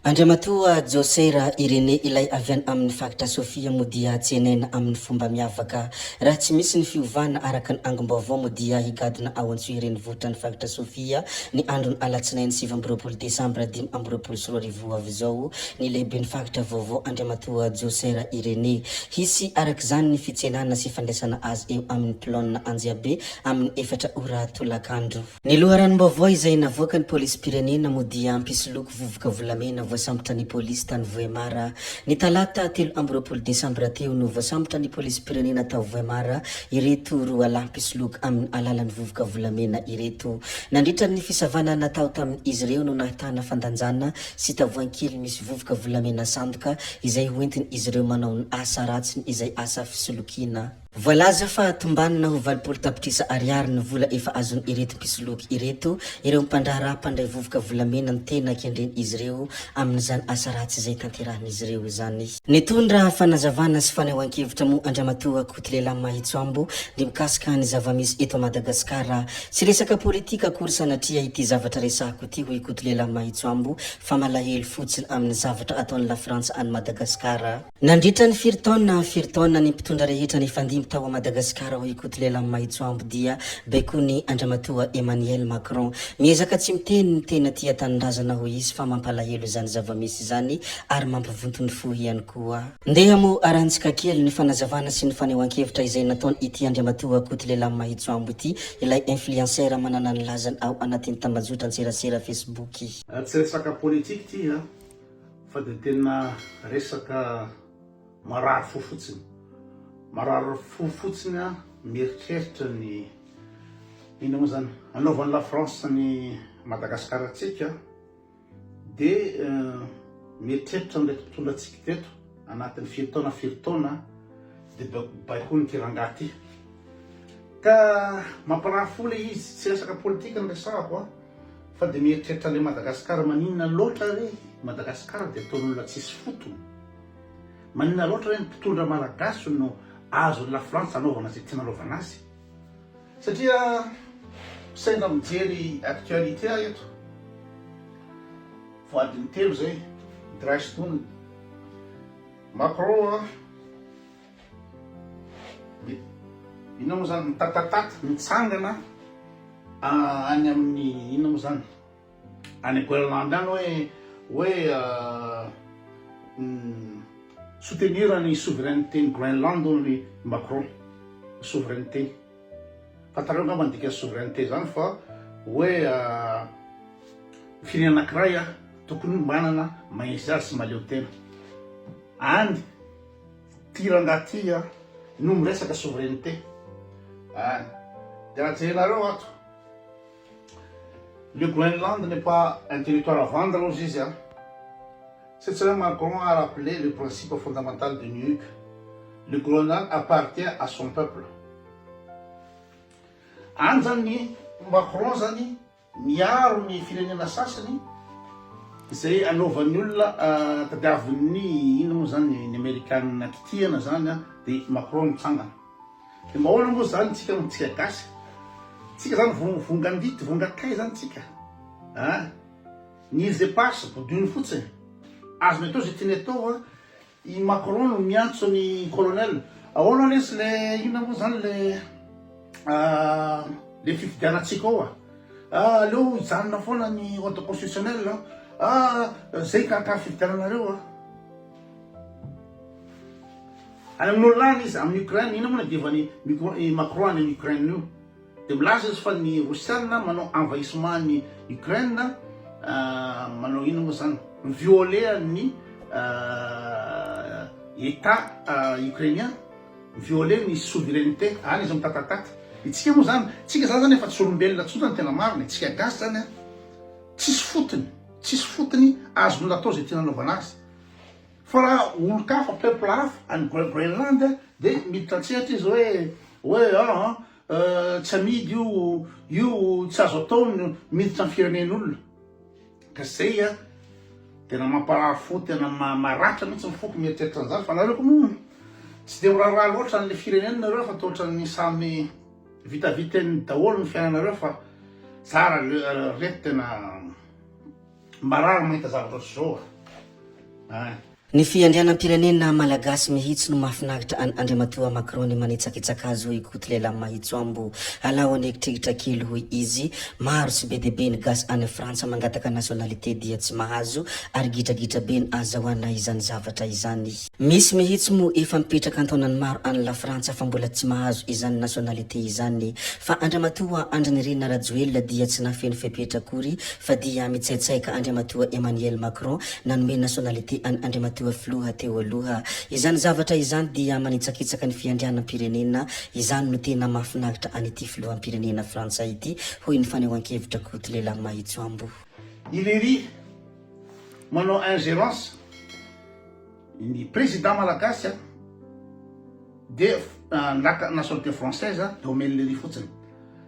Andriamatoa Josera Irénée ilay avy any amin'ny faritra Sofia moa dia tsenaina amin'ny fomba miavaka. Raha tsy misy ny fiovana araka ny angom-baovao moa dia higadona ao Antsohihy renivohitra ny faritra Sofia ny andron'ny alatsinainy 29 desambra 2025 ho avy izao ny lehiben'ny faritra vaovao Andriamatoa Josera Irénée. Hisy araka izany ny fitsenana sy fandraisana azy eo amin'ny Pylone Anjiabe amin'ny efatra ora tolakandro. Ny loharanom-baovao izay navoakan'ny polisim-pirenena moa dia mpisoloky vovoka volamena voasambotra ny polisy tany Vohemar. Ny talata 23 desambra teo no voasambotra ny polisim-pirenena tao Vohemar ireto roalahy mpisoloky amin'ny alalan'ny vovoka volamena ireto. Nandritra ny fisavana natao tamin'izy ireo no nahitana fandanjana sy tavoahangy kely misy vovoka volamena sandoka izay hoentin'izy ireo manao ny asa ratsiny izay asa fisolokiana. Voalaza fa tombanina ho 80 tapitrisa ariary ny vola efa azon'ireto mpisoloky ireto, ireo mpandraharaha mpandray vovoka volamena no tena kendren'izy ireo amin'izany asa ratsy izay tanterahin'izy ireo izany. Nitondra fanazavana sy fanehoan-kevitra moa Andriamatoa Kotolehilahy Mahitsoambo ny mikasika ny zava-misy eto Madagasikara. Tsy resaka politika akory sanatria ity zavatra resahako ity hoy Kotolehilahy Mahitsoambo fa malahelo fotsiny amin'ny zavatra ataon'i Lafrantsa any Madagasikara. Nandritra ny firy taona firy taona ny mpitondra rehetra nifandimby tao Madagasikara hoy Kotolehilahy Mahitsoambo dia baikoin'i Andriamatoa Emmanuel Macron. Miezaka tsy miteny ny tena tia tanindrazana hoy izy fa mampalahelo izany zava-misy izany ary mampivonto ny fo ihany koa. Ndeha moa arahantsika kely ny fanazavana sy ny fanehoan-kevitra izay nataon ity Andriamatoa Kotolehilahy Mahitsoambo ity, ilay influenceur manana ny lazany ao anatin'ny tambajotran-tserasera Facebook. Tsy resaka politique ity a! Fa dia tena resaka marary fo fotsiny. Marary fo fotsiny aho mieritreritra ny inona moa zany anaovan'i la France ny Madagascar antsika dia mieritreritra an'ireto mpitondra antsika ireto anatin'ny firy taona firy taona dia baikoiny ity rangahy ity. Ka mampirary fo ilay izy, tsy resaka politika no resahako a. Fa dia mieritreritra an'ilay Madagascar maninona loatra re Madagascar dia ataon'olona tsisy fotony? Maninona loatra re ny mpitondra malagasy no azon'i la Frantsa anaovana izay tiana anaovana azy? Satria sendra mijery actualité aho eto vao adiny telo izay, dry stone, Macron an, Inona moa zany mitatatata mitsangana any amin'ny inona moa zany any Groenland any hoe hoe soutenir ny souveraineté ny Groenland hono ny Macron souveraineté fantareo angamba ny dikan'ny souveraineté zany fa hoe firenena anankiray tokony manana maha izy azy sy mahaleo tena any Ty rangahy ty a no miresaka souveraineté a! De raha jerenareo ato, le Groenland n'est pas un territoire à vendre hozy izy a! Cette semaine Macron a rappelé le principe fondamental de Nuuk, le Groenland appartient à son peuple. Any zany ny Macron zany Miaro ny firenena sasany izay anaovan'ny olona tadiavin'ny inona moa zany ny amerikana kitihana zany an de Macron mitsangana. De mba ahoana moa zany tsika no tsika gasy? Tsika zany vongan-dity, vongan-kay zany tsika an! Ny îles éparses bodoiny fotsiny. Azony atao izay tiany atao an! I Macron no miantso ny colonel. Ahoana lesy le inona moa zany le le fifidianantsika ao a? Ah aleo hijanona foana ny ordre constitutionnel a. Ah zay karakara fifidiananareo a. Any amin'olona any izy, amin'ny Ukraine, inona moa no iadivan'i Macron any amin'ny Ukraine io? Dia milaza izy fa ny Rosiana manao envahissement an'i Ukraine, manao inona moa zany, mi-violer ny Etat Ukrainien, mi-violer ny souveraineté, any izy mitatatata. Itsika moa zany, tsika zany zany efa tsy olombelona tsotra ny tena marina e, tsika gasy zany an, tsisy fotony, tsisy fotony azon'olona atao izay tiana anaovana azy. Fa raha olon-kafa, peuple hafa any Groenland dia miditra an-tsehatra izy hoe hoe aa tsy amidy io, io tsy azo atao ny miditra amin'ny firenen'olona. Ka zay a, tena mamparary fo, tena maratra mihitsy ny foko mieritreritra an'izany fa nareo koa moa tsy dia miraharaha loatra an'ilay firenena nareo fa toa ohatran'ny samy vitavitainy daholo ny fiainanareo fa zara reto tena marary mahita zavatra ohatr'izao a. Ein. Ny fiandrianam-pirenena malagasy mihitsy no mahafinaritra an Andriamatoa Macron ny manitsakitsaka azy hoy Koto lehilahy mahitsoambo. Alao an'eritreritra kely hoy izy, maro sy be dia be ny gasy any Frantsa mangataka nationalité dia tsy mahazo ary gidragidra be ny azahoana izany zavatra izany. Misy mihitsy moa efa mipetraka an-taonany maro any Lafrantsa fa mbola tsy mahazo izany nationalité izany. Fa Andriamatoa Andry Nirina Rajoelina dia tsy nahafeno fepetra akory fa dia mitsaitsaika Andriamatoa Emmanuel Macron nanome nationalité an'i Andriamatoa Filoha teo aloha. Izany zavatra izany dia manitsakitsaka ny fiandrianam-pirenena, izany no tena mahafinaritra an'ity Filoham-pirenena frantsay ity, hoy ny fanehoan-kevitra Koto Lehilahy Mahitsoambo. I Lery manao ingerence ny président malagasy a de naka nationalité française de omeny Lery fotsiny.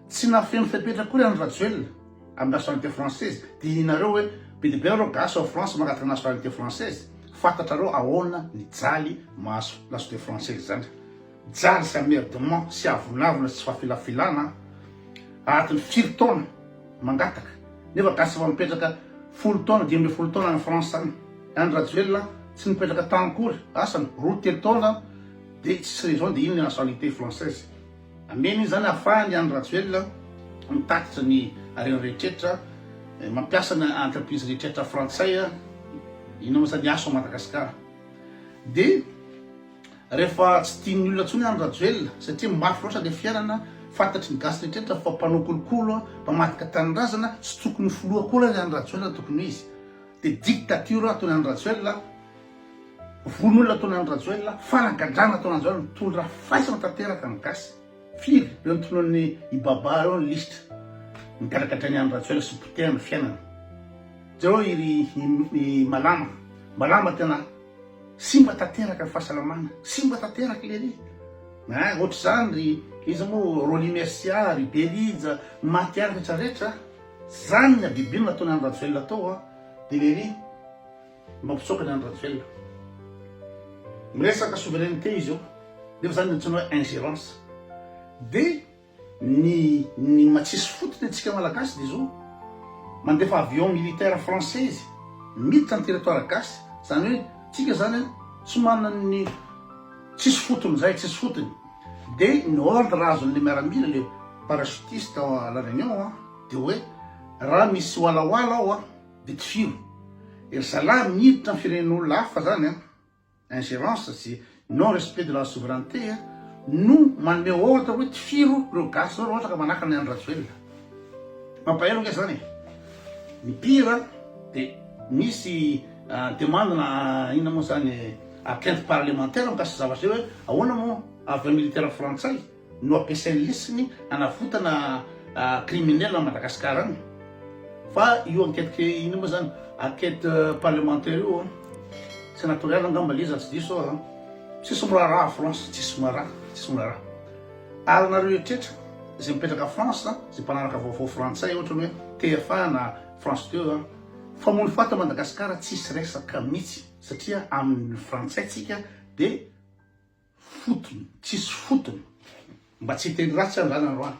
Tsy nafeno fepetra akory Andry Rajoelina amin'ny nationalité française. Dinihinareo hoe be dia be nareo gasy ao France mangataka nationalité française, fantatrareo ahoana ny jaly mahazo nationalité française zany. Jaly sy emmerdement sy avonavona sy fafilafilana anatin'ny firy taona mangataka nefa gasy efa mipetraka folo taona 15 taona any France any. Andry Rajoelina tsy nipetraka tany akory, asany roa telo taona dia tsisy raison dia iny ny nationalité française. Ameno iny zany ahafahany Andry Rajoelina mitatitra ny harena rehetrretra, mampiasa ny entreprise rehetrretra frantsay, inona moa zany asa ao Madagascar. Dia rehefa tsy tian'ny olona intsony Andry Rajoelina satria mafy loatra le fiainana, fantatry ny gasy rehetrretra fa mpanao kolokolo, mpamadika tanindrazana, tsy tokony ho filoha akory ary Andry Rajoelina tokony ho izy. Dia dictature ataon'i Andry Rajoelina, vono olona ataon'i Andry Rajoelina, fanagadrana ataon'i Andry Rajoelina, mitondra faisana tanteraka ny gasy. Firy ireo notononin'i i Baba ireo ny lisitra nigadragadrain'i Andry Rajoelina sy potehany ny fiainana. Jereo i ry i Malama, Malama tena simba tanteraka ny fahasalamana, simba tanteraka lery. Hein, ohatr'izany ry iza moa Rolly Mercia, ry Belija, maty ihany rehetra rehetra. Zany ny habibiana nataon'i Andry Rajoelina tao a, de lery mampitsoaka an'i Andry Rajoelina. Miresaka souveraineté izy eo, nefa zany ny antsoina hoe ingérence. De ny ny matsisy fotony antsika Malagasy de zao, mandefa avion militaire français izy, miditra ny territoire gasy, zany hoe tsika zany a tsy manana ny tsisy fotony zay, tsisy fotony. De ny ordre azon'ny miaramila le parachutiste ao à la Réunion a, de hoe raha misy walawala ao a de tifiro. Ry zalahy miditra am firenen'olona hafa zany a, ingérence sy non respect de la souveraineté a, no manome ordre hoe tifiro reo gasy reo raha ohatra ka manakana an'i Andry Rajoelina. Mampahelo ange zany e. Ny pire de misy demande na inona moa zany enquête parlementaire mikasika zavatra zay hoe ahoana moa avion militaire frantsay no ampiasain'ny lisiny hanavotana criminel à Madagascar any. Fa io enquête inona moa zany enquête parlementaire io senatorial angamba le izy raha tsy diso aho. Tsisy miraharaha France, tsisy miraharaha, tsisy miraharaha. Ary nareo eritreritra izay mipetraka France, izay mpanaraka vaovao frantsay ohatra ny hoe TF1 na France 2 fa mono faty à Madagascar tsisy resaka mihitsy satria amin'ny frantsay tsika dia fotony, tsisy fotony. Mba tsy hiteny ratsy aho zany androany.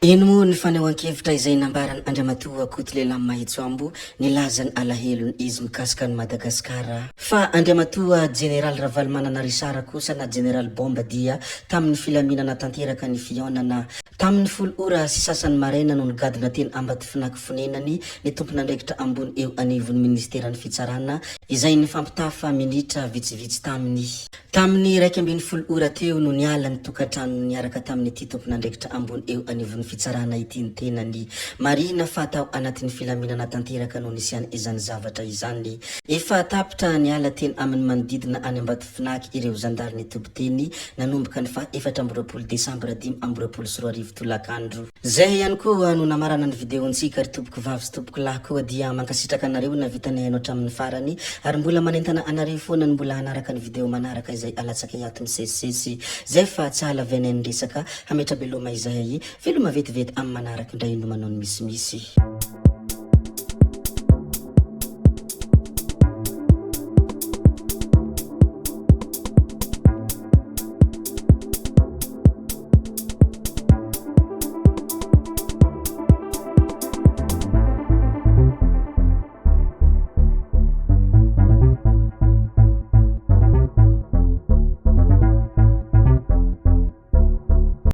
Eny moa ny fanehoan-kevitra izay nambaran' Andriamatoa Koto Lehilahy Mahitsoambo nilaza ny alahelony izy mikasika an'i Madagasikara. Fa Andriamatoa Jeneraly Ravalomanana Richard kosa na Jeneraly Bomba dia tamin'ny filaminana tanteraka ny fihaonana. Tamin'ny folo ora sy sasany maraina no nigadona teny Ambatofinako fonenany ny tompon'andraikitra ambony eo anivon'ny Ministeran'ny Fitsarana izay nifampitafa minitra vitsivitsy taminy. Tamin'ny 11 ora teo no niala ny tokantranony niaraka tamin'ity tompon'andraikitra ambony eo anivon'ny fitsarana ity ny tenany. Marihina fa tao anatin'ny filaminana tanteraka no nisian izany zavatra izany. Efa tapitra niala teny amin'ny manodidina any Ambatofinaky ireo zandary nitoby teny nanomboka ny faha 24 desambra 2025 tolakandro. Zay ihany koa no namarana ny video-ntsika ry tompoko vavy sy tompoko lahy koa dia mankasitraka anareo navita nihaino hatramin'ny farany ary mbola manentana anareo foana ny mbola hanaraka ny video manaraka izay alatsakay ato misesisesy zay fa tsy hahalavianay ny resaka hametra-beloma izahay veloma vetivety amin'ny manaraka indray no manao ny misimisy.